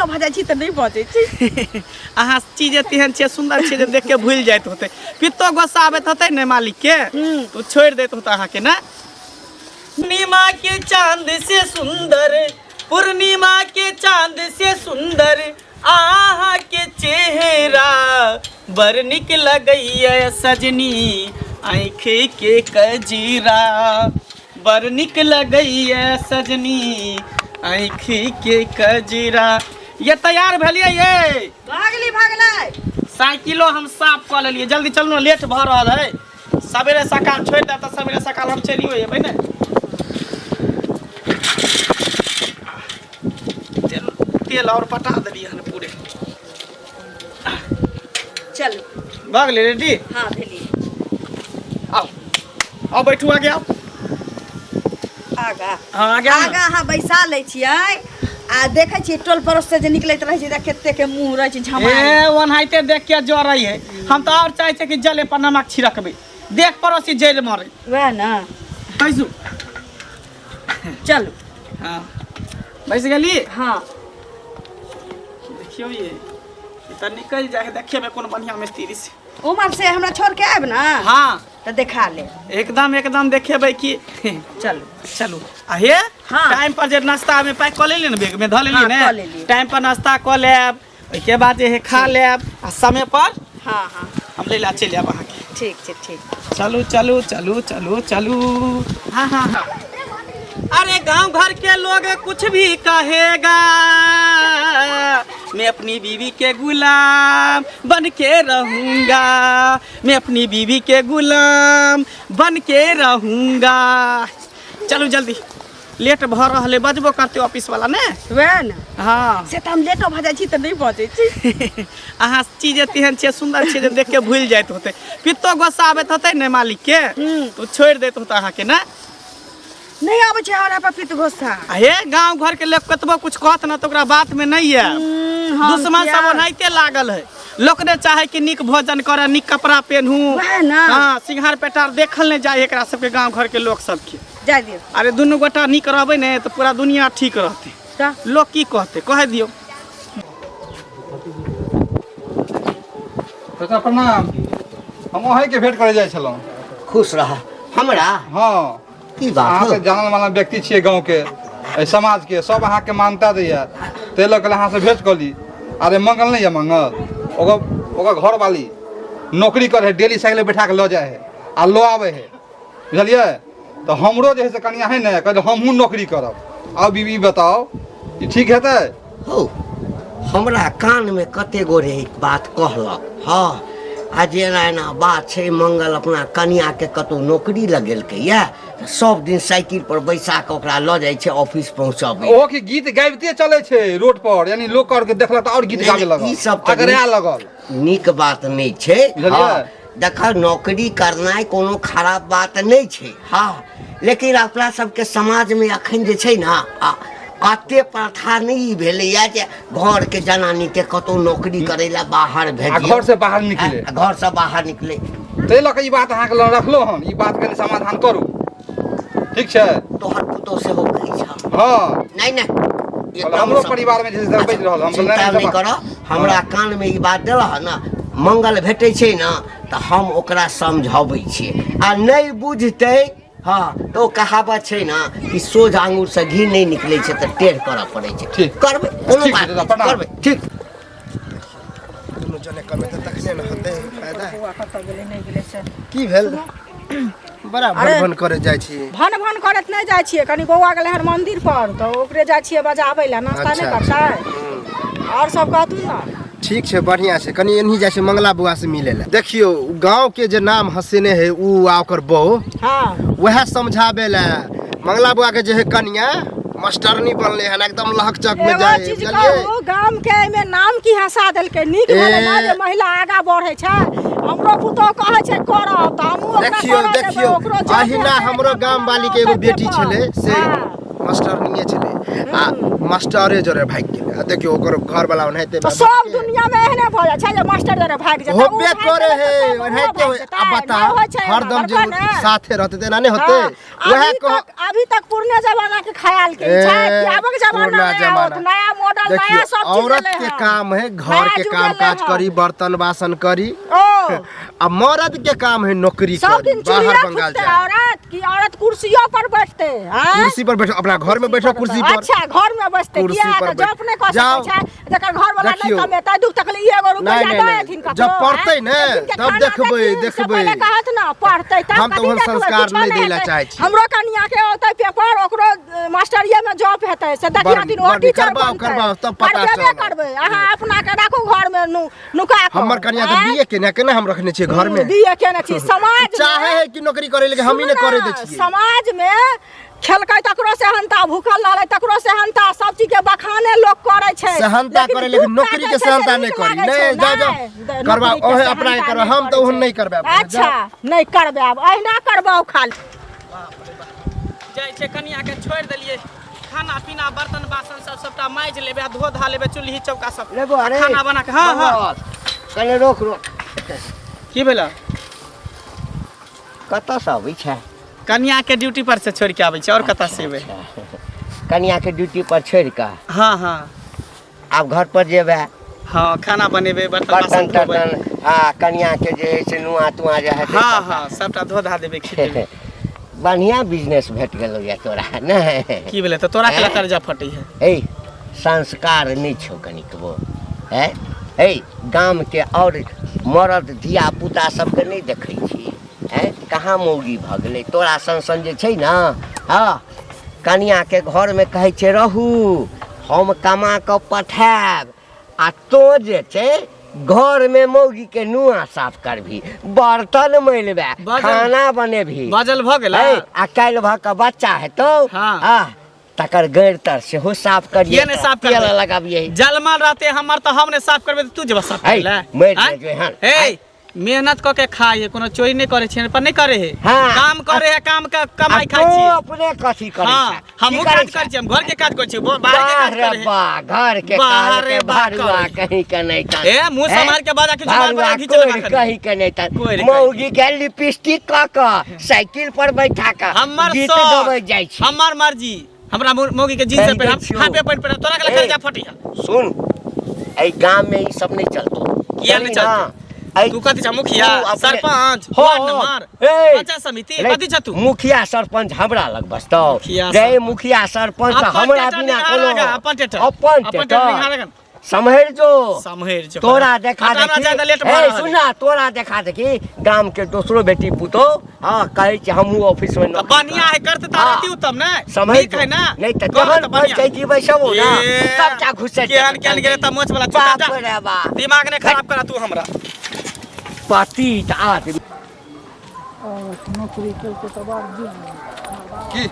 लेटो भऽ जाइ छी तऽ नहि बजै छी। अहाँ चीजे तेहन छियै, सुन्दर छियै जे देख के भूलि जाइत होतै। पित्तो गुस्सा आबैत होतै ने मालिक के, तो छोड़ि दैत होतै अहाँके ने। पूर्णिमा के चांद से सुंदर, पूर्णिमा के चांद से सुंदर अहाँ के चेहरा बड़ निक लगैया सजनी, आँखि के कजीरा बड़ निक लगैया सजनी, आँखि के कजीरा। ये तैयार भेलियै ये? भऽ गेली, भऽ गेलै। साइकिलो हम साफ कऽ लेलियै। जल्दी चलू ने, लेट भऽ रहल है। सवेरे सकाल छोड़ि देब तऽ सवेरे सकाल हम चलियो अयबै ने। तेल तेल और पटा देलियै हन पूरे। चलू। भऽ गेलै रेडी? हँ, भेलियै। आउ आउ, बैठू आगे आउ। आगा? हँ, आगे आउ ने। आगा अहाँ बैसा लै छियै आ देखै छियै टोल पड़ोस से जे निकलैत रहै छै तऽ कते के मुँह रहै छै झमायल। ए, ओनाहिते देख के जरै है। हम तऽ और चाहै छियै कि जले पर नमक छिड़कबै, देख पड़ोसी जरि मरे। वएह ने। बैसू। चलू। हँ, बैस गेली? हँ। देखियौ, ये ई तऽ निकलि जाइ है। देखेबै कोन बढ़िआँ मिस्त्री से। उमर से हमरा छोड़ के आयब ने? हँ। तऽ देखा ले। एकदम एकदम देखेबै कि। चलू। चलू। आ हे, हाँ। टाइम पर जे नाश्ता में पैक कऽ लेली ने, बैग में धऽ लेली हाँ, ने? कऽ लेलियै। टाइम पर नाश्ता कऽ लेब, ओहिके बाद जे है खा लेब आ समय पर हाँ हाँ हम लै ला चलि आयब अहाँके। ठीक छै, ठीक। चलू चलू चलू चलू चलू। हाँ हाँ हाँ। अरे, गांव घर के लोग कुछ भी कहेगा, मैं अपनी बीवी के गुलाम बन के रहूंगा, मैं अपनी बीवी के गुलाम बन के रहूंगा। चलू जल्दी, लेट भऽ रहल है। बजबो करते ऑफिस वाला ने। वएह ने। हाँ। से तऽ हम लेटो भऽ जाइ छी तऽ नहि बजै छी। अहाँ चीजे तेहन छियै, सुन्दर छियै जे देख के भूलि जाइत होतै। पित्तो गुस्सा आबैत होतै ने मालिक के, तो छोड़ि दैत होतै अहाँके ने। नहि आबै छै हमरा पर पित्त गुस्सा। आ हे, गाँव घर के लोग कतबो कुछ कहत ना तऽ ओकरा बात में नहीं आयब। हम दुश्मन सब किया? ओनाहिते लागल है। लोक ने चाहे कि नीक भोजन करे, नीक कपड़ा पेनहू। वएह ने। हाँ, सिंघार पेटार देखल नहीं जाए एकरा सबके, गाँव घर के लोग सबके। जाय दियौ। अरे, दुनू गोटा नीक रहबै ने तऽ पूरा दुनिया ठीक रहतै। तऽ लोक की कहतै, कह दियौ। चाचा प्रणाम, हम अहीँके भेंट करे जाइ छलहुँ। खुश रह। हमरा? हँ। की बात? अहाँ हौ? तऽ जानल मानल व्यक्ति छियै गाँवके, एहि समाजके सब अहाँके मान्यता दैया, ताहि लऽ कऽ अहाँसँ भेंट कऽ ली। अरे, मंगल नहि यऽ मंगल, ओकर ओकर घरवाली नौकरी करै है, डेली साइकिल बैठा कऽ लऽ जाइ है आ लऽ आबै है, बुझलियै? तऽ हमरो जे है से कनिया है ने, कहले हमहूँ नौकरी करब। आब बीबी बताउ, ई ठीक हेतै? हौ, हमरा कानमे कते गोरे ई बात कहलक हँ आ जे एना एना बात छै, मंगल अपना कनियाके कतहु नौकरी लगेलकै यए, तऽ सब दिन साइकिल पर बैसा कऽ ओकरा लऽ जाइ छै ऑफिस पहुँचबै। ओहो की गीत गाबिते चलै छै रोड पर, यानी लोक आर के देखलक तऽ आओर गीत नहि, गाबे नहि, लगल, ई सब तऽ अगराए लगल। नीक बात नहि छै। बुझलियै? हँ, देख, नौकरी करनाइ कोनो खराब बात नहि छै, हँ, लेकिन अपना सबके समाजमे अखन जे छै ने अते प्रथा नहि भेलैया जे घरके जनानीके कतहु नौकरी करै लए बाहर आ भेजियौ। घर से बाहर निकले। आ घरसँ बाहर निकले। ताहि लऽ कऽ ई बात अहाँके लग रखलहुँ हन, ई बात कनि समाधान करू, ठीक छै? तोहर पुतोह सेहो कहै छह? हँ। नहि नहि, एकदम हमरो परिवारमे जे छै से बजि रहल हम। चिन्ता नहि कर। हमरा कानमे ई बात देलह ने, मंगल भेटै छै ने तऽ हम ओकरा समझाबै छियै आ नहि बुझतै, हँ, तऽ ओ कहावत छै ने कि सोझ आंगुरसँ घी नहि निकलै छै, तऽ टेढ़ करऽ पड़ै छै। ठीक। करबै, कोनो ठीक बात छै दादा, नहि। प्रणाम। करबै, ठीक। दुनू जने कमेतै तखने ने होतै फायदा। बौआ कतऽ गेलै, नहि गेलै से? की भेल, बड़ा अरे। भन भन करे जाइ छी? भन भन करैत नहि जाइ छियै, कनि बौआ गेलै हन मंदिर पर तऽ ओकरे जाइ छियै बजाबै लए। नाश्ता नहि करतै? आओर सब कहतू ने। ठीक छै, बढ़िया छै। कनि एनही जाइ छै मंगला बौआ से मिले लए। देखियौ, गाँव के जे नाम हंसेने है उ आ ओकर बहू। वएह समझाबे लए, मंगला बौआ के जे है कनिया मास्टरनी बनले हन, एकदम लहक चक में एगो जाए है, चीज बुझलियै? कहू, गाम के एहिमे नाम की हंसा देलकै? नीक ए। भेलै ने जे महिला आगा बढ़ै छै। हमरो पुतोह कहै छै करब तऽ हमहूँ ओकरा देखियौ करऽ देबै, देखियौ, ओकरो जॉब अहिना हेतै, हमरो एकटा गाम वाली के एगो पुतोह बेटी हेतै। छलै से मास्टरनीये छलै आ मास्टरे जरे भागि गेलै आ देखियौ ओकर घर वाला ओनाहिते तऽ सब दुनिया में एहने भऽ जाइ छै जे मास्टर जरे भागि जेतै होबे करे हे ओनाहिते होय। आ बता हरदम जे साथे रहते तऽ एना नहि होते वएह कह अभी तक पुरने जमाना के ख्याल के छै कि आबक जमाना में आओत नया मॉडल नया सब चीज औरत के काम है घर के काम काज करी बर्तन बासन करी ओ आ मर्द के काम है नौकरी सब करी दिन बाहर चूड़िया बंगाल फूकते जाए औरत कि औरत कुर्सियों पर बैठते हैं कुर्सी पर बैठो अपना घर में बैठो कुर्सी पर अच्छा घर में बैठते कुर्सी किया पर तऽ जॉब नहि कऽ सकै जाओ। छै जकर घर वाला नहि देखियौ। कमेतै दुख तकलीफ एगो रुपैआ नहि, नहि, दऽ नहि। एथिन ककरो जब पढ़तै आँय? ने, एक दिन के तब खाना देखबै, देथिन, से देखबै। पहिले कहत ने पढ़तै तब हम तऽ कथी ओहन देखबै, संस्कार कुछो नहि दै लए हेतै। चाहै छी। हमरो कनिया के औतै पेपर ओकरो मास्टरिये में जॉब हेतै से देखिया बड़- दिन ओ बड़ टीचर करबाउ, बनतै। करबाउ, तब पता करबेबे चलत। करबै अहाँ अपना के राखू घर में नुका कऽ हमर कनिया तऽ आँय? बीए केने केना हम रखने छियै घर में बीए केने छी समाज में- चाहे है कि नौकरी करे लेकिन हम ही सुनू नहि करे ना, दै छियै समाज में खेलकै तकरो सेहनता भूखल रहलै तकरो सेहनता सब चीज के बखाने लोग करै छै सेहनता करे लेकिन दुख नौकरी के काटै छै से सेहनता नहि नीक करी लागै नहि छै, जाओ जाओ नहि, करबा नौकरी के ओहे अपना के सेहनता करबा नहि हम तऽ करै ओहन छै। नहि करबै अपना, अच्छा नहि करबै आब अहिना करबाउ खाली जाइ छै कनिया के छोड़ि देलियै खाना पीना बर्तन बासन सब सबटा माजि लेबै आ धो धा लेबै चूल्ही चौका सब रे बौआ रे खाना बना के हँ हँ कने रोक रोक की भेल कतऽसँ अबै छै कनिया के ड्यूटी पर से छोड़ि के आबै छै आओर कतऽ से एबै कनिया के ड्यूटी पर छोड़ि कऽ हँ हँ आब घर पर जेबै हँ खाना बनेबै बर्तन बर्तन बासन धोबै तर्तन आ कनिया के जे है से नुआ तुआ जे हेतै हँ सबटा। हँ सबटा धो धा देबै खिचेबै बढ़िया बिजनेस भेट गेलौ या तोरा नहि की भेलै तऽ तोरा केला कर्जा फटै है ए संस्कार नहि छौ कनिकबो हैं ए गामके आओर मरद धिया पुता सबके नहि देखै छी हैं कहाँ मौगी भऽ गेलै तोरा सन सन जे छै ने हँ कनियाके घरमे कहै छै रहू हम कमा कऽ पठायब आ तो जे छै घरमे मौगीके नुआ साफ करबही बर्तन मैलबे खाना बनेबही बाजल भऽ गेलै आ काल्हि भऽ कऽ बच्चा हेतौ हँ आ तकर गैर तर सेहो साफ करिए किया नहि साफ करबै? तेल लगाबियै जलमल रहते हमर तऽ हम नहि साफ करबै तऽ तू जेबा साफ है, करै लए मरि आँय? जेबै हन। हे मेहनत कऽ के खाइ है कोनो चोरी नहि करै छियै पर नहि करै है हाँ। काम करे है काम के कमाई आ खाइ तू छियै अपने कथी करै हाँ छह? हमहूँ की करै काज करै छियै हम घर के काज करै छियै बाहर के वाह काज रे करै है वाह घर के वाह काज रे के वाह भारुआ करे। कहीं के नहीं तन ए, मुँह हैं? सम्हार के बाजा, किछु बार बार भारुआ घीच लेबा कोरि कनी। कहीं के नहीं तन कोरि कहीं। मौगी के लिपस्टिक क क साइकिल पर बैठा क हमर गीत शौक, गबै जाइ छी हमर मर्जी हमरा मौगी के जींस कहि दै पहिराब छियौ। हाफे पैंट पहिराब तोरा के ए। कर्जा फटी है सुन एहि गाम में ई सब नहीं चलतो किया नहि चली चलतौ? ना। एहि- तू कथी छ मुखिया तू अपने- सरपंच हो, वार्ड हो। नंबर ए, पंचायत समिति रे, कथी छ तू मुखिया सरपंच हमरा लग बसतौ मुखिया रे सरपंच। मुखिया सरपंच अपन हमरा टेटर बिना निहार कोनो लगा, अपन टेटर। अपन अपन टेटर निहार टेटर लगा। सम्हरि जो सम्हरि जो तोरा देखा हटा, हमरा देखी ज्यादा लेट भऽ ए रहल सुन ना तोरा देखा देखी गाम के दोसरो बेटी पुतो हाँ कहै छै हमहूँ ऑफिस में तऽ नौकरी बढ़िया है करते तऽ हाँ। अति उत्तम ने समझ नीक है ना नहीं तऽ करऽ जहन तऽ बढ़िया। पंचायती बैसबो ना ए, सबटा घुसै केहन केहन गेलै तऽ मोछ वाला चुटा बाप रे बाप दिमाग ने खराब करा तू हमरा पतित आदमी की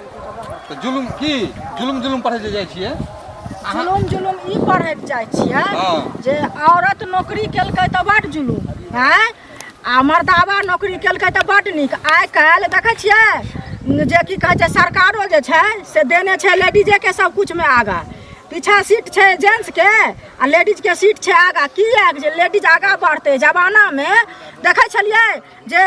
तऽ जुलुम की जुलुम जुलुम पढ़ै जे जाइ छियै जुलुम जुलुम ई पढ़ैत जाइ छियै हँ। जे औरत नौकरी केलकै तऽ बड्ड जुलुम आँय आ मर्दाबा नौकरी केलकै तऽ बड्ड नीक आइ काल्हि देखै छियै जे की कहै छै सरकारो जे छै से देने छै लेडीजेके सब किछुमे आगाँ पीछा सीट छै जेंट्सके आ लेडीजके सीट छै आगाँ किएक जे लेडीज आगाँ बढ़तै जमानामे देखै छलियै जे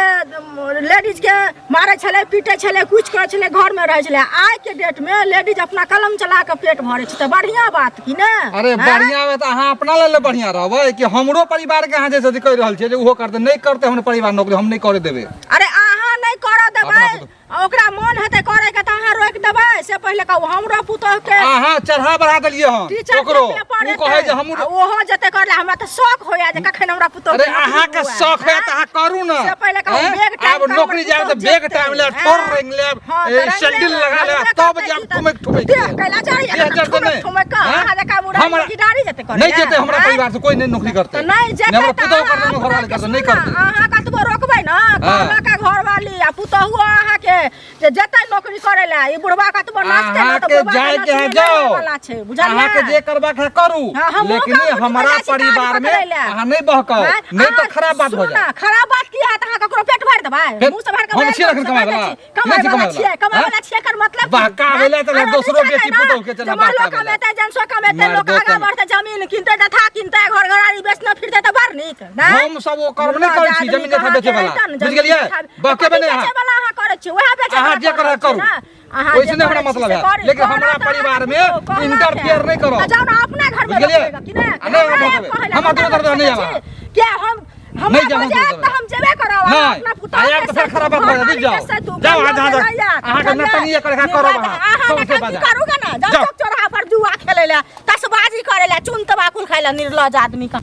लेडीजके मारै छलै पीटै छलै किछु करै छलै घरमे रहै छलै आइके डेटमे लेडीज अपना कलम चला कऽ पेट भरै छै तऽ बढ़िआँ बात कि ने अरे बढ़िया में तऽ अहाँ अपना लेल बढ़िया रहबै कि हमरो परिवार के अहाँ जैसे कहि रहल छियै जे ओहो करतै नहि करतै हमर परिवार नौकरी हम नहि करे देबै अरे अहाँ नहि करऽ देबै अपना आ ओकरा मन हेतै करैके तऽ अहाँ रोकि देबै से पहिले कहू हमरो पुतोहके अहाँ चढ़ा बढ़ा देलियै हन टीचर ओकरो के पेपर ओ कहै जे हेतै हमहूँ आ ओहो जेतै करले हमरा तऽ शौक होइया जे कखन हमरा पुतोह अरे अहाँके शौक है तऽ अहाँ करू ना से पहिले कहू, हैं? बैग टांग आब कऽ हमर नौकरी जायब तऽ पुतोह बैग जेतै, टाइम लेब हैं? ठोर रंग लेब हाँ, ए, तऽ रंग सैंडल लेब, लगा लेब रंगबे तब करतै जायब की तऽ ठुमकि ठुमकि देह कैला जाइए देह जरतै ठुमकि नहि। ठुमकि कऽ, हैं? अहाँ जकाँ बुढ़ारी हमरा- गिटारी जेतै करै नहि लए, जेतै हमरा हैं? परिवार से कोई नहि नौकरी करतै तऽ नहि जेतै हमरा तऽ पुतोह अहाँ करतै घरवाली अपना करतै नहि सुनू करतै ने, अहाँ कतबो रोकबै देखबै ने कहलक घरवाली आ पुतहु अहाँके जे जेतै नौकरी करै लए ई बुढ़वा कतबो नाचतै ने तऽ अहाँके बुढ़वा के जाय के है नचने जाओ नहि वाला छै बुझलियै अहाँके जे करबाक है करू हाँ, हमहूँ लेकिन गाँव हमारा जाइ छी काज परिवार में पकड़ै लए। अहाँ नहीं बहकाओ आँय? नहीं तो अहाँ खराब बात हो सुनू जाए ना, खराब बात की हैत अहाँ ककरो पेट भरि देबै पेट- मुँह से भरि के हम बाजि छियै एखन कमाइ कमाइ वला। कमाइ नहि छी वला कमाइ छियै वला। कमाइ आँय? वला छियै एकर मतलब की? बहकाबै लए तऽ आँय? दोसरो आदमी बेटी चाहतै पुतोहु ना, के चला जे मरलो बहकाबै लए। कमेतै जनसो कमेतै लोक मर्दो आगाँ कमे- बढ़तै जमीन किनतै जथा किनतै घर घरारी बेचने फिरतै तऽ बड़ नीक नहि? हम सब ओ कर्म नहि करै छी आदमी जमीन जथा अहाँके बेचै वला रहितै ने, बुझि जमीन गेलियै जथा- बहकेबै नहि कथी अहाँ बेचै वला अहाँ करै छी उएह बेचै अहाँ वला जे करै करै छी करू। ना। अहाँ ओहिसँ जे नहि हमरा करै छी मतलब से है। करी। लेकिन कहलक हमरा अहाँके परिवार में पुतोहु, कहलक इंटरफेयर है। नहि करब। आ जाउ ने अपना घर में बुझि गेलियै? रोकबै कि नहि? आ नहि हमरा हम आब रोकबै। कहै लए हमरा हमरा दोसर रोकि नहि सकै आब। छी। किया हम हमरा नहि जाउ हम बजायत दोसर तऽ हम जेबे करब अहाँ नहि। अपना पुतोहु आयब के तऽ फेर साथ खराब बात भऽ घरवाली जायत। के जाउ। साथ तू जाउ, कहियो अहाँ जे जाउ। नहि आयत, अहाँके बुझलियै? नटनिये करे के करब अहाँ। अहाँ सौंसे नटनी बाजार। करू गे ने जाउ जाउ। चौक चौराहा पर जुआ खेलै लए तसबाजी करै लए चुन तबाकुल खाइ लए निर्लज आदमी का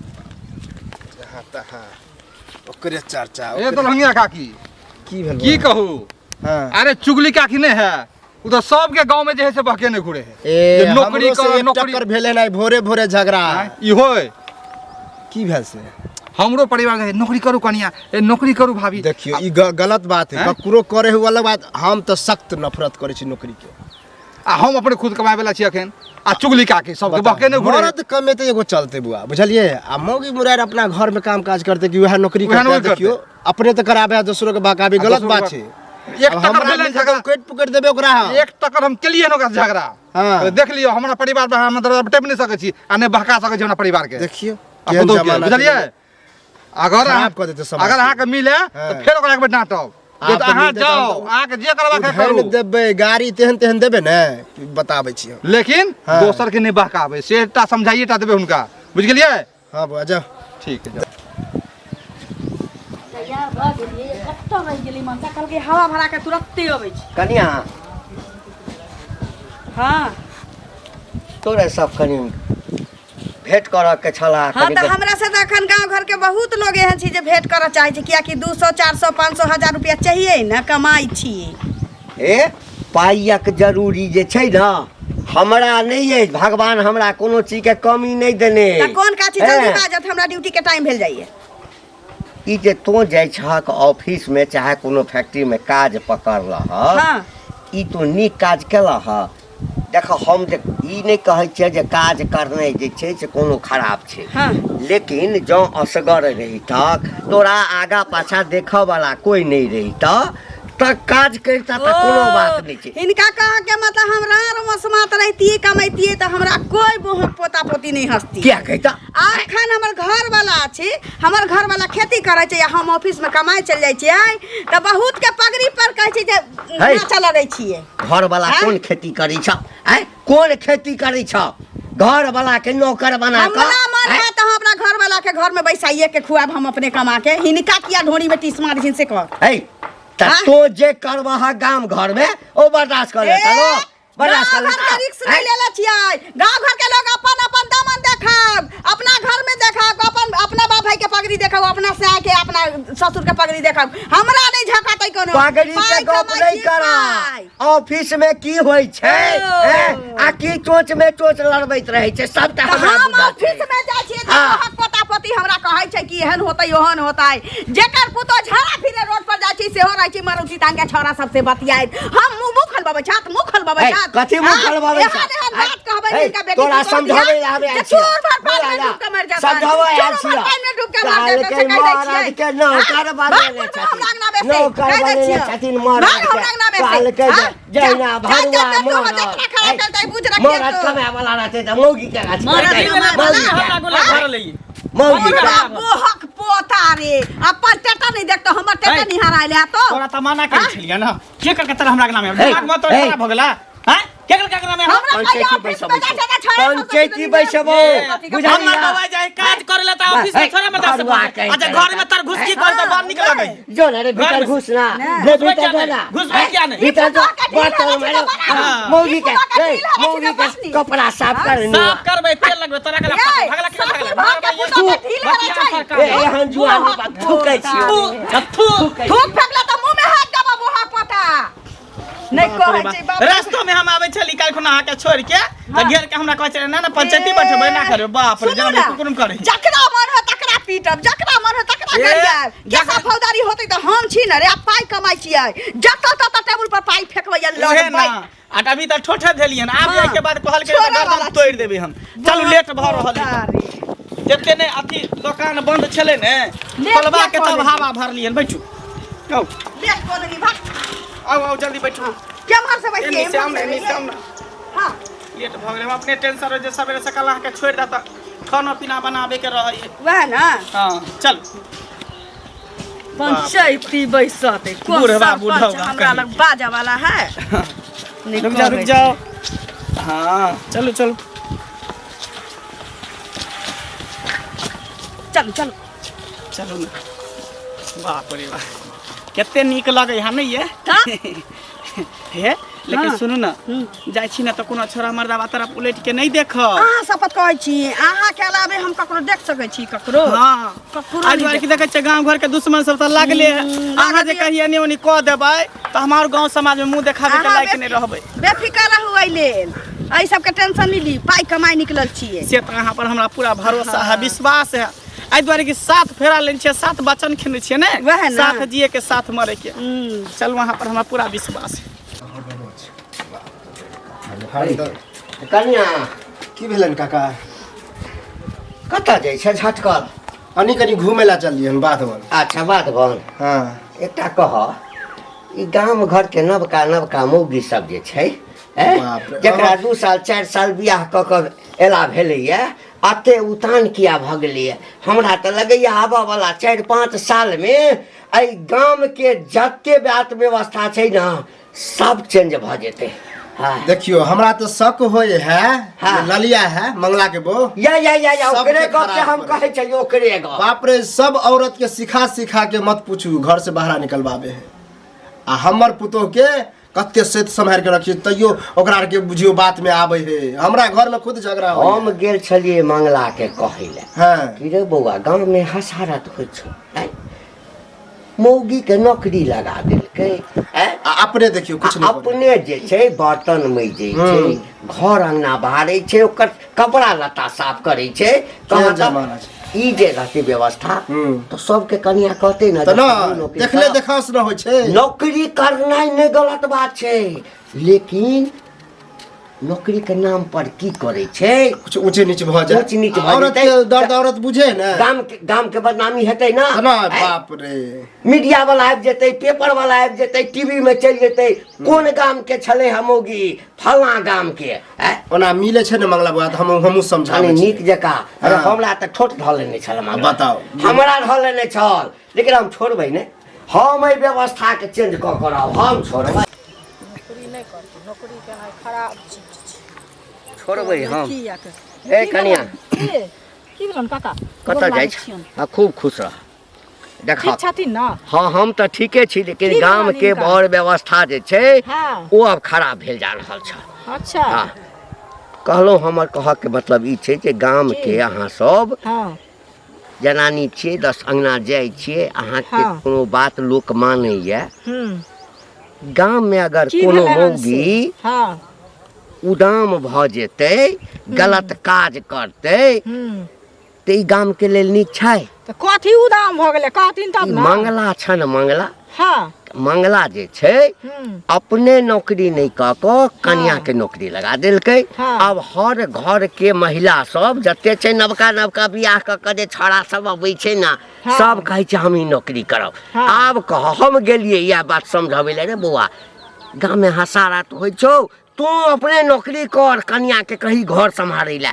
हाँ तऽ हाँ ओकरे चर्चा ए ओकरे- दरभंगिया काकी की भेल की कहू हाँ अरे चुगली काकी नहीं है उ तो सबके गांव में जे है से बहके नहीं घुरे है ए जे नौकरी हमरो से कर एक नौकरी टक्कर भेल है भोरे भोरे झगड़ा ई होय की भेल से हमरो परिवार है नौकरी करू कनिया ए नौकरी करू भाभी देखियो ई गलत बात है हैं? ककरो करे हुआ अलग बात हम तऽ सख्त नफरत करै छी नौकरी के आ हम अपने खुद कमाए वाला छी अखन आ चुगली काकी सबके बहके नहीं घुरे मर्द कमेते एगो चलते बुआ बुझलिए आ मौगी मुरार अपना घर में काम काज करते कि वएह नौकरी वएह करते नौकरी देखियो अपने तऽ कराबे आ दोसरो के बहकाबे आ गलत दोसरो बात के छै एक अब टक्कर हमरा भेलै मिलतै झगड़ा तऽ उकैट पुकैट देबै ओकरा हम। एक टक्कर हम केलिए ओकरा से झगड़ा हाँ। तो देख लियो हमरा परिवार पर हम दरवाजा पर टेप नहीं सकै छी आ नहि बहका सकै छी हमरा परिवार के देखियो आ केहन पुतोहु के, जमाना बुझलियै छै। अगर खराब अहाँ कऽ देतै समाज अगर के। अहाँके मिले तऽ हाँ। फेर ओकरा एक बेर डाँटब आब जे तऽ अहाँ मिलतै तऽ हम जाओ तऽ अहाँके जे करबाक है उधैड़ करू देबै गाड़ी तेहन तेहन देबै ने कि बताबै छी हम लेकिन हाँ। दोसर के नहि बहकाबै से टा समझाइए टा देबै हुनका बुझि गेलियै हाँ बुआ जाओ ठीक है जाओ तैयार भऽ गेलियै कतऽ रहि गेली मनसा कहलकै हवा भरा के तुरत्ते अबै छै कनिया हँ तोरे सब कनि भेंट करऽ के छला हाँ तऽ हमरा से तऽ अखन गाँव घर के बहुत लोग एहन छै जे भेंट करऽ चाहै छै कियाकि 200 400 500 हजार रुपया चाहिए ने कमाइ छियै ए पाइक जरूरी जे छै ने हमरा नहि अछि भगवान हमरा कोनो चीजके कमी नहि देने तऽ कोन काज छै जल्दी हैं? बाजत हमरा ड्यूटी के टाइम भेल जाइए ई जे तों जाइ छहक ऑफिसमे चाहे कोनो फैक्ट्रीमे काज पकड़लह हाँ ई तो नीक काज केलह देख हम जे ई नहि कहै छियै जे काज करनाइ जे छै से कोनो खराब छै हाँ लेकिन जँ असगर रहितक तोरा आगा पाछा देखऽ वाला कोइ नहि रहितऽ तऽ काज करितऽ तऽ कोनो बात नहि छै हिनका कह के मतलब हम रार मसमात रहितियै कमैतियै तऽ हमरा कोई बोहक पोता पोती नहि हंसती किया कहितऽ अखन हमर घर वाला छै हमर घर वाला खेती करै छै आ हम ऑफिस में कमाइ चलि जाइ छियै तऽ बहुत के पगड़ी पर कहै छै जे है। नाचऽ लगै छियै घर वाला आँय? कोन खेती करै छ आँय कोन खेती करै छ घर वाला के नौकर बना कऽ हमरा मन आँय? है तऽ हम अपना घर वाला के घर में बैसाइए के खुआब हम अपने कमा के हिनका किया ढोरी में टीस मारै छिन से कह है तऽ आँय? तों जे करबह गाम घर में ओ बर्दाश्त कर लेता ए, लो बर्दाश्त कर गाँव घर लेता के रिक्स नहीं आँय? लेले छियै गाँव घर के लोग अपन अपन दामन देखब अपना घर में देखब अपन अपना बाप भाई के पगड़ी देखब अपना से के अपना ससुर के पगड़ी देखब हमरा नहीं झकातै कोनो पगड़ी के पाइ गप कमाइ नहीं छियै, करा पाइ। ऑफिस में की होइ छै ओ। हैं? आ की चोच में चोच लड़बैत रहै छै सबटा तऽ हमरा हम बुझल ऑफिस छै। में जाइ छियै तऽ हाँ। तोहर पोता पोती हमरा कहै छै कि एहन होतै ओहन होतै जेकर पुतो झाड़ा फिरे रोड पर जाइ छै सेहो रहै छै मारुति तांग के छौड़ा सबसे बतियाइत हम मुंह मुंह खलबाबै छात मुंह खलबाबै है, छात कथी मुंह खलबाबै एहन छात? एहन बात कहबै है, जिनका बेटी तोरा पुतोह समझाबै दिया, लए आबै जे आयल छियौ। चूर भर पानि में बोला डूब के मरि जेतै समझाबै आयल चूर भर छियौ। पानि में डूब के मरि जेतै से कहलकै कहि दै मरद छियै के नौकर हाँ? बनेने भाग छथिन हमरा अंगना में से नौकर कहि दै बनेने छियौ। छथिन मरद भाग के हमरा अंगना में से कहलकै जे हाँ? जहिना जा, भरुआ जा, जा, मरद जतना खराब है, करतै बुझ रखिए मरद तो। कमाए वाला रहतै तऽ मौगी के गाछ मरद करतै। कमाए वाला। मौगी के। हमरा गोला घर लई मौगी के। पूरा बोहक पोता रे अपन टेटा नहीं देखतो हमर टेटा है। निहारा ले तो तोरा त मना के छलियै ना के कर के तोरा हमरा के नाम है हे, दिमाग मत तोरा हे। खराब हो गेला हैं के कर के नाम है हमरा पंचायती कहियो ऑफिस बैसबै में जाइ छै तऽ छोड़ा सब पंचायती बैसबो हमर बाबा जाए काज करे ला त ऑफिस में छोड़ा मत भरुआ के अच्छा घर में तर घुस की कर त बाहर निकल गई जो ना रे भीतर घर में- घुस ना नहीं। रे भीतर जो ना घुसबै किया नहीं? भीतर जो ई फुटबा के ढील बर्तन रहै छै में तऽ बना। मौगी के ई फुटबा के ए, ढील रहै छै मौगी तऽ के बसनी। कपड़ा साफ कर साफ करबै तेल लगबै तोरा के ए, भगला के ससुर भाग के पुतोह के ढील रहै छै। ए एहन जुआन बात थूकै छियो थू थूक फेकला तऽ मुँह में हाथ देबऽ बोहक पोता नहीं कहै छै बाप रस्तो में हम आबै छली काल्हि खुना अहाँके छोड़ि के त घेर के हमरा कहै छै ना ना पंचायती बैठबै ना करबै बाप रे सुनू जेना ना, कुकुर करे जकरा मन है तकरा पीटब जकरा मन है तकरा ए, गरियाब केसा जकरा- फौजदारी होतै तऽ हम छी ने रे आ पाइ कमाइ छियै जतऽ ततऽ टेबुल पर पाइ फेकबै उहे लऽ ना आ अभी तऽ ठोठे धेलियन आब हाँ। जाय के बाद कहल के छोड़े वाला गर्दन तोड़ि देबै हम चलू लेट भऽ रहल है जते ने अथी दोकान बंद छलै ने लेट खोलबा किया के कऽ तब देलियै? हवा भरलियन बैठू आउ लेट कऽ देली भाग आउ आउ जल्दी बैठू केम्हर से बैठिए एनी से आउ ने एनी से आउ ने हाँ लेट भऽ गेलै हम अपने टेंशन रहै जे सवेरे सकाल अहाँके छोड़ि देता खाना पीना बनाबे के रहै वएह ना हाँ चल पंचायती बैसते कोन बुढ़वा, सरपंच बुढ़वा हमरा कहीं। लग बाजे वाला है नहीं रुक जाओ रुक कहबै। जाओ हाँ चलो चलो चलू चलू चलू ने बाप रे बाप कते नीक लगै है नहीं ये तऽ? हे लेकिन हाँ। सुनू ने जाइ छी ने तऽ कोनो छोरा मर्दाबा तरफ उलटि के नहीं देखब अहाँ शपथ कहै छी अहाँके अलावे हम ककरो देख सकै छी ककरो हाँ ककरो एहि नहि दुआरे की देखै छियै गाँव घरके दुश्मन सब तऽ लागले है अहाँ जे लागल कहिए एने ओने कऽ देबै तऽ हमार गाँव समाज में मुँह देखाबे के अहाँ लायक नहीं रहबै बेफिकर रहू एहि लेल एहि सबके टेंशन नहि ली पाइ कमाइ निकलल छियै से तऽ अहाँ पर हमरा पूरा भरोसा है विश्वास है एहि दुआरे कि साथ फेरा लेने छियै साथ वचन खेने छियै ने वएह ने। साथ जिए के साथ मरे के हम्म। चलू अहाँ पर हमरा पूरा विश्वास है हम तऽ कनिया की भेलनि काका कतऽ जाइ छै झटकल अनी कनि घूमे ला चलियै हन बाध वन अच्छा बात बन हाँ एकटा कह ई गाम घरके नवका नवका मौगी सब जे छै ऐं? बाप रे। जकरा 2 साल 4 साल बियाह कऽ कऽ एला भेलैए अते उतान किया भऽ गेलैए हमरा तऽ लगैए आबऽवला 4-5 सालमे एहि गामके जते बात व्यवस्था छै ने सब चेंज भऽ जेतै हाँ देखियो हमरा तऽ शक होय है हाँ। जे ललिया है मंगला के बो या या या या सबके ओकरे गप के खराब हम करै। कहै छियै ओकरे गप बाप रे सब औरत के सिखा सिखा के मत पूछू घर से बाहर निकलवाबे है आ हमर पुतोह के कते सेत सम्हारि के रखिए तैयो ओकरा आर के बुझियो बात में आबे है हमरा घर में खुद झगड़ा होय हम गेल छलियै मंगला के कहै लए हाँ कि रे बौआ गाँव में हसारत होइ छौ आँय? मौगी के नौकरी लगा देलकै आँय? आ अपने देखियो कुछ आ नहीं करै। अपने जे छै बर्तन मजै छै घर अंगना बहारै छै ओकर कपड़ा लत्ता साफ करै छै केहन कहत जमाना छै। ई जे रहतै व्यवस्था हम्म। तऽ सबके कनिया कहतै ने तऽ जे न हमहूँ नौकरी देखले करब। देखास न होइ छै नौकरी करनाइ नहि गलत बात छै लेकिन नौकरी के नाम पर की करै छै कुछ ऊँचे नीचे भऽ जाए ऊँच नीच भऽ औरत जेतै। के दर्द औरत बुझे ने गाम के बदनामी हेतै ना तऽ ना आँय? बाप रे मीडिया वाला आबि जेतै पेपर वाला आबि जेतै टीवी में चलि जेतै कोन गाम के छलै हमोगी फलां गाम के आँय? ओना मिले छै ने मंगला बुआ तऽ हम हमहूँ कनि समझाबै नीक छियै जकाँ अरे हाँ। हमरा तऽ ठोट धऽ लेने छल मंगला। बताउ। हमरा धऽ लेने छल लेकिन हम छोड़बै नहि हम एहि व्यवस्थाके चेंज कऽ कऽ रहब हम छोड़बै नौकरी नहि करतै नौकरी केनाइ खराब चीज छै छोड़बै हम किया के ए कनिया की की भेलन काका कतऽ गोर जाइ लागै छी छियनि। हाँ खूब खुश रह देख ठीक छथिन ने हाँ हम तऽ ठीके छी लेकिन की गाम भेलनि के हिनका? बर व्यवस्था जे छै हाँ। ओ आब खराब भेल जा रहल छै अच्छा हाँ कहलहुँ हमर कहऽके मतलब ई छै जे गाम के अहाँ सब हाँ जनानी छियै 10 अंगना जाइ छियै अहाँके हाँ। कोनो बात लोक मानैया हम्म गाम में अगर की कोनो भेलनि हन से? मौगी हाँ उदाम भऽ जेतै गलत काज करतै हम्म तऽ ई गाम के लेल नीक छै तऽ कथी उदाम भऽ गेलै कहथिन तब ई ने मंगला छै ने मंगला हाँ मंगला जे छै हम्म अपने नौकरी नहि कऽ कऽ कनिया के नौकरी लगा देलकै हाँ। आब हर घर के महिला सब जते छै नवका नवका बियाह कऽ कऽ जे छौड़ा सब अबै छै ने हाँ। सब कहै छै हम ही नौकरी करब हाँ। आब कह हम गेलियै इएह बात समझबै लए रे बौआ गाममे हसारात होइ छौ तू अपने नौकरी कर कनिया के कही घर सम्हारै लए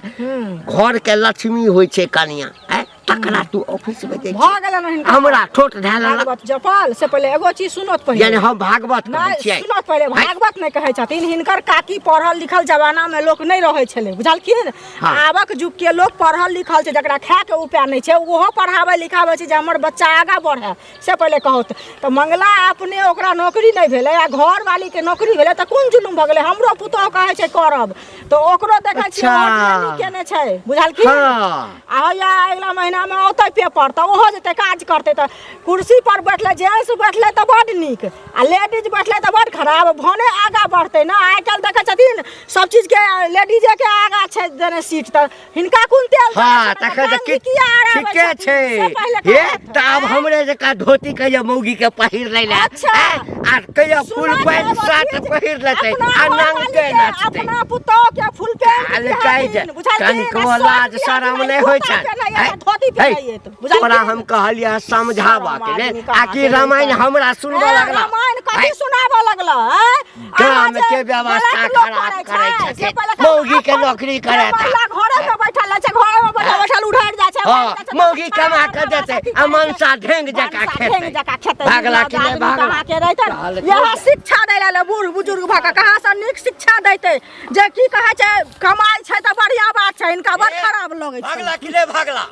घर के लक्ष्मी होइ छै कनिया आँय तकरा तू ऑफिस में जाइ भऽ गेलनि हिनका हमरा ठोट धए लेलक भागवत जपाल से पहिले एगो चीज सुनत पहिले यानी हम भागवत कहै नहि छियै सुनत पहिले आँय? भागवत नहि कहै छथिन हिनकर काकी पढ़ल लिखल जमाना मे लोक नहि रहै छलै बुझलखिन हाँ। आबक युग के लोक पढ़ल लिखल छै जकरा खाय के उपाय नहि छै ओहो पढ़ाबै लिखाबै छै जे हमर बच्चा आगाँ बढ़े से पहिले कहू तऽ मंगला अपने ओकरा नौकरी नहि भेलै आ घरवाली के नौकरी भेलै तऽ कोन जुलुम भऽ गेलै हमरो पुतोह कहै छै करब तऽ ओकरो देखै छियै अच्छा। ओ ट्रेनिंग केने छै बुझलखिन हाँ। आ होइया अगिला महीना महीनामे औतै पेपर तऽ ओहो जेतै काज करतै। तऽ कुर्सी पर बैठलै, जेंट्स बैठलै तऽ बड्ड नीक आ लेडीज बैठलै तऽ बड्ड खराब। भने आगाँ बढ़तै ने। आइ काल्हि देखै छथिन सब चीजके लेडीजेके आगाँ छै देने सीट, तऽ हिनका कोन तेल देने हाँ छनि? तखन तऽ टांगी किछ किया अड़ाबै ठीके छथिन? छै से पहिले हे कहत। तऽ आब हमरे जकाँ धोती कहिया मौगी के पहिर लै लए अच्छा। आँय? आ कहिया फुल सुना पैंट के शर्ट अथी पहिर लेतै अपना आ घरवाली नंगटे के, नाचतै अपना पुतोह के फुल पैंट काल कहै छै पिन्हथिन, बुझलखिन? कनिको आ शर्ट लाज शरम पिन्हथिन, नहि होइ कुर्ता छनि पेन्हैये, आँय? धोती हे, पेन्हैये तऽ, बुझलखिन? तोरा हम कहलियै समझाबऽ के लेल आदमी आ कि रामायण हमरा सुनबऽ ए, लगला रामायण कथी आँय? सुनाबऽ लगला आँय? गाम अहाँ जे के व्यवस्था गलत लोक खराब करै करै छै, से छथिन। पहिले कहू, मौगी के अपन नौकरी जे करेता। महिला घरे में बैठल रहै छै, घरे में बैठल बैठल उधड़ि जाइ छै, हाँ, उधड़ि जाइ छै, मौगी तऽ कमा के खाना देतै कथी आ करै छै? मनसा ढेंग जकाँ मनसा खेतै। ढेंग जकाँ खेतै। भागला कि नहि आदमी भागला? कहाँ के रहितै? कहलकै इएह शिक्षा दै लए बूढ़ बुजुर्ग भऽ कऽ कहाँ से नीक शिक्षा दैतै जे की कहै छै कमाइ छै तऽ बढ़िआँ बात छै, हिनका बड़ खराब लगै छै। भागला कि नहि भागला?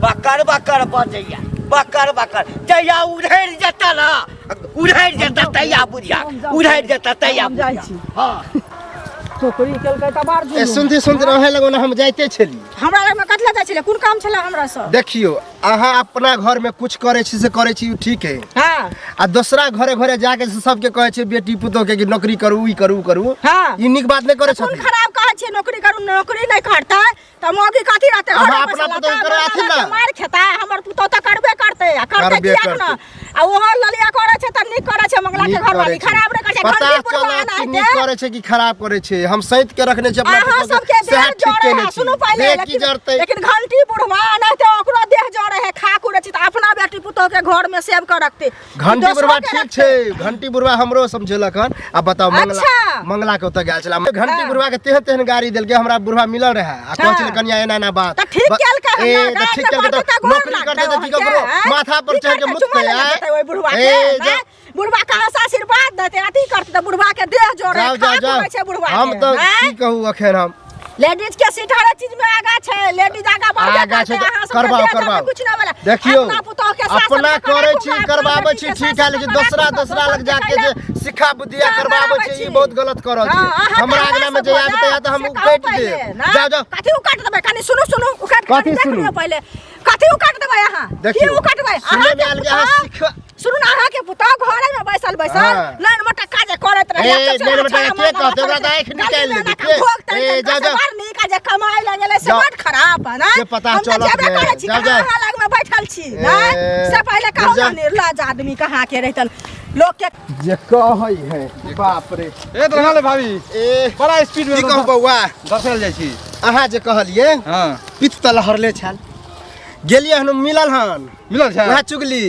बकर बकर बजैया बकर बकर जहिया उधरि जेता ना उधरि जेता तहिया बुझिया उधरि जेता तहिया हम जाइ छी। हाँ नौकरी केलकै तऽ बड़ ए जुलुम। सुनते सुनते रहे लगो ना हम जाइते छली। हमरा लगमे कथी लए जाइ छलै? कोन काम छलै हमरा से? देखियो अहाँ अपना घर में कुछ करे छी से करे छी, उ ठीक है। हाँ। आ दोसरा घरे घरे जाके से सबके कहे छै बेटी पुतोह के कि नौकरी करू, ई करू, उ करू। हाँ। ई नीक बात नहीं करे कोन छथिन। खराब कहै छियै नौकरी करू? नौकरी नहि करतै तऽ मौगी कथी रहतै? अहाँ घरे अपना बैसल पुतोह रहतै, करवाथिन मरदा ना। के मारि खेता। हमर पुतोह तऽ करबे करतै आ करतै करबे किएक करतै। ने? आ ओहो ललिया करै छै तऽ नीक करै छै, मंगला के नीक घरवाली करै छै। खराब नहि करै छै। पता घंटी बुढ़वा चलत कि एनाहिते। नीक करै छै कि खराब करै छै। हम सैत के रखने छी अपना अहाँ पुतोह के, सबके सएह देह ठीक जरै केने है, छी। सुनू पहिले, देह की लेकिन जरतै? लेकिन घंटी बुढ़वा एनाहिते ओकरो देह जरै है, खा कुरै छै तऽ अपना बेटी पुतोह के घर में सेव के रखतै। घंटी दोसरो बुढ़वा के ठीक रखतै। छै, घंटी बुढ़वा हमरो समझेलक हन। आ बताउ मंगला अच्छा। मंगला के ओतऽ गेल छला। घंटी हाँ। बुढ़वा के तेहन तेहन गाड़ी देलकै, हमरा बुढ़वा मिलल रहै आ कहै छलै हाँ। कनिया एना एना बात। तऽ ठीक केलकै हन ए ना, तऽ गाड़ी ठीक तऽ केलकै पड़तै तऽ तऽ गोर नौकरी लागतै करतै तऽ की अहाँके, ककरो आँय? माथा पर की चढ़ि के करतै, मुततै चुमा लेने आँय? जेतै ओहि बुढ़वा के, ए, जा आँय? बुढ़वा कहाँ से आशीर्वाद देतै, अथी करतै तऽ बुढ़वा के देह जोड़े जाओ जाओ खा जाओ पीबै छै बुढ़वा हम के, तऽ आँय? की कहू अखन हम लेडीज के सीट हर चीज में आगा छै, लेडीज आगा बढ़बे आगा छै करतै। तऽ अहाँ सबके करबाउ देह करबाउ। जोड़े कुछ ना भेलै। देखियौ अपना पुतोह के सास अपना सबके करै राखू, छी अपना करबाबै बेटी छी के ठीक सास है, लेकिन सबके दोसरा राखू, दोसरा लग दोसर के जाके कैला जे सिखा बुद्धिया कहाँ करबाबै कराबै छै ई छी? बहुत गलत कर रहल हाँ, छी। अहाँ हमरा कहाँ अगना में से जे भऽ आबि जायत? तैया तऽ हम से कहू उकटि पहिले, देब। ना? जाओ जाओ। कथी उकाटि देबै? कनी सुनू सुनू, उकाटि कथी कनी देख सुनू? लियौ पहिले। कथी उकाटि देबै अहाँ? की देखियौ, उकाटबै? सुनैमे अहाँके आयल कि अहाँ पुतोह- सिखा- सुनू ने, अहाँके पुतोह घरे में बैसल बैसल हाँ। नैन मटक्का जे करैत रहै, ए, चचा नैन मटक्का छड़ा के मारना कहतै? ओकरा तऽ करैत आँखि निकालि गली में लेतै। एना के? भोग तनि ए, तनि जाओ, से जाओ। बड़ नीक आ जे कमाइ लए गेलै से जाओ। बड़ खराब है ना? से पता हम तऽ चलत जेबे ने। करै छी, जाओ, कहाँ जाओ। अहाँ लगमे बैठल छी, ए, नै? से पहिले कहू जाओ। ने, निर्लज आदमी कहाँ के रहितन लोक के जे कहै है बाप रे। ए दरभंगा ले भाभी ए बड़ा स्पीड में की कहू बौआ, दर्शल जाइ छी। अहाँ जे कहलियै हाँ पित्त तऽ लहरले छल, गेलियै हन मिलल हन, मिलल छै वएह चुगली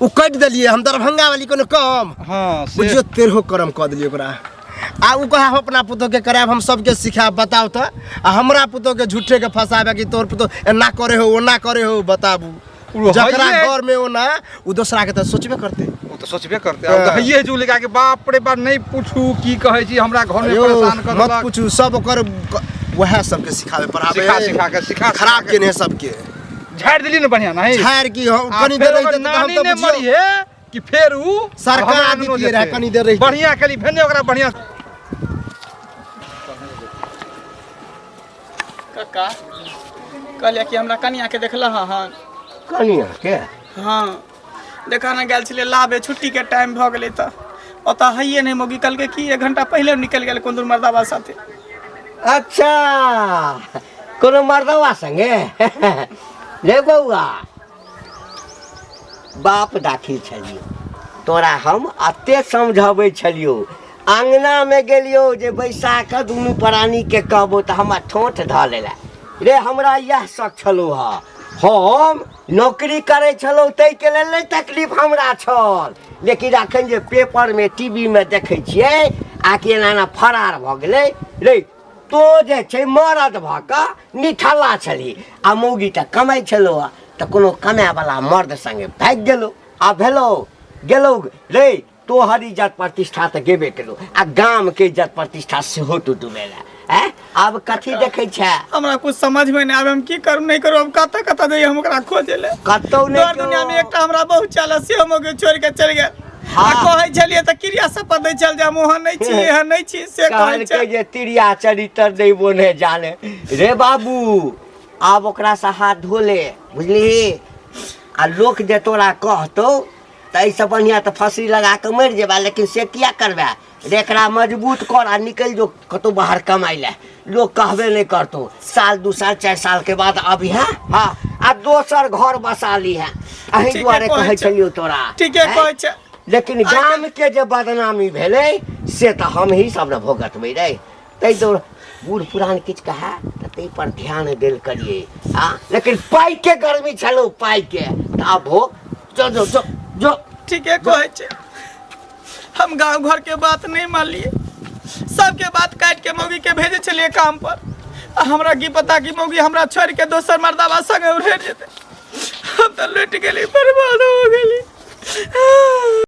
उ कटि देलियै हम दरभंगा वाली कोनो कम हाँ से बुझियौ तेरहो करम कऽ देलियै ओकरा। आ उ कहे हम अपना पुतोहके करायब, हम सबके सिखायब। बताउ तऽ आ हमरा पुतोहके झूठेके फंसाबे कि तोहर पुतोह एना करे हो ओना करे हो। बताबू उ जकरा हइये- घर में ओना उ दोसरा के तऽ सोचबे करतै। ओ तऽ सोचबे करते। आ तऽ हइये चुगली के बाप रे बाप नहीं पूछू की कहै छी हमरा घर में यौ, परेशान कर मत देलक। पूछू, सब ओकर वएह सबके सिखाबे पढ़ाबे, सिखा सिखा के सिखा खराब सिखा केने है सबके। झाड़ि देली ने बढ़िया नहीं झाड़ि की हम आ कनी फेर देर ओकर रहिते तऽ हम नानी तऽ ने बुझियौ मरी है कि फेर उ सरकार हमरा अंगनो दितियै रहए, जेतै। कनी देर रहिते। बढ़िया केली भेने ओकरा बढ़िया। कक्का कहलियै कि हमरा कनिया के देखल हन? कनिया के? हाँ देखा ने गेल छलियै लाबे, छुट्टी के टाइम भऽ गेलै तऽ ओतऽ हइये नहि मौगी। कहलकै कि 1 घंटा पहिले निकलि गेल कोन दूर मर्दाबा साथे। अच्छा कोनो मर्दवा संगे रे बौआ? बाप दाखिल छलियौ तोरा, हम अते समझाबै छलियौ। अङ्गनामे गेलियौ जे बैसा कऽ दुनू प्राणीके कहबो तऽ हमरा ठोँठ धऽ लेला रे। हमरा इएह शक छलौ हँ। हम नौकरी करै छलहुँ ताहिके लेल नहि तकलीफ हमरा छल, लेकिन अखन जे पेपरमे टीवीमे देखै छियै आ कि एना एना फरार भऽ गेलै रे। तो जे छै मरद भऽ कऽ निठल्ला छलही आ मौगी तऽ कमाइ छलौ हँ, तऽ कोनो कमायवला मर्द सङ्गे भागि गेलौ आ भेलौ गेलौ रे। तोहर इज्जत प्रतिष्ठा तऽ गेबे केलौ आ गामके इज्जत प्रतिष्ठा सेहो तू डुबेला। आँय आब कथी देखै छै? हमरा कुछ समझ में नहीं आवे, हम की करू नहीं करू। हम कतऽ कतऽ जइए हम ओकरा खोजे ले? कतौ नहि दर दुनिया में एकटा हमरा बहुत चल से हम ओके छोड़ के चलि गेल। हाँ। आ कहै छलियै तऽ क्रिया शपथ दै छल जे हम ओहन नहि छी एहन नहि छी, से कहै कहलकै छै जे तिरिया चरित्र नहि बोने जाने रे बाबू। आब ओकरासँ हाथ धो ले, बुझलिही? आ लोक जे तोरा कहतौ तऽ एहिसँ बढ़िआँ तऽ फँसरी लगा कऽ मरि जेबा, लेकिन से किया करबे रे? एकरा मजबूत कर आ निकलि जो कतहु बाहर कमाइ लए। लोक कहबे नहि करतौ। साल 2 साल 4 साल के बाद अबिहे, हँ, आ दोसर घर बसा लीहे। एहि ठीके दुआरे कहै कहै छै। छलियौ तोरा। ठीके हैं? कहै छै। लेकिन गाम के जे बदनामी भेलै से तऽ हमही सब ने भोगतबै रे। ताहि दुआरे बूढ़ पुरान किछु कहए तऽ ताहि पर ध्यान देल करियै। आ लेकिन पाइ के गर्मी छलौ पाइ के, तऽ आब भोग। जो जो जो जो। ठीके कहै छै। हम गांव घर के बात नहीं मानलिए, सबके बात काट के मौगी के भेजे छलिए काम पर, आ हमरा की पता कि मौगी हमरा छोड़ के दोसर मर्दाबा संगे उड़े जेतै। हम तऽ लुटि गेली, बर्बाद हो गेली।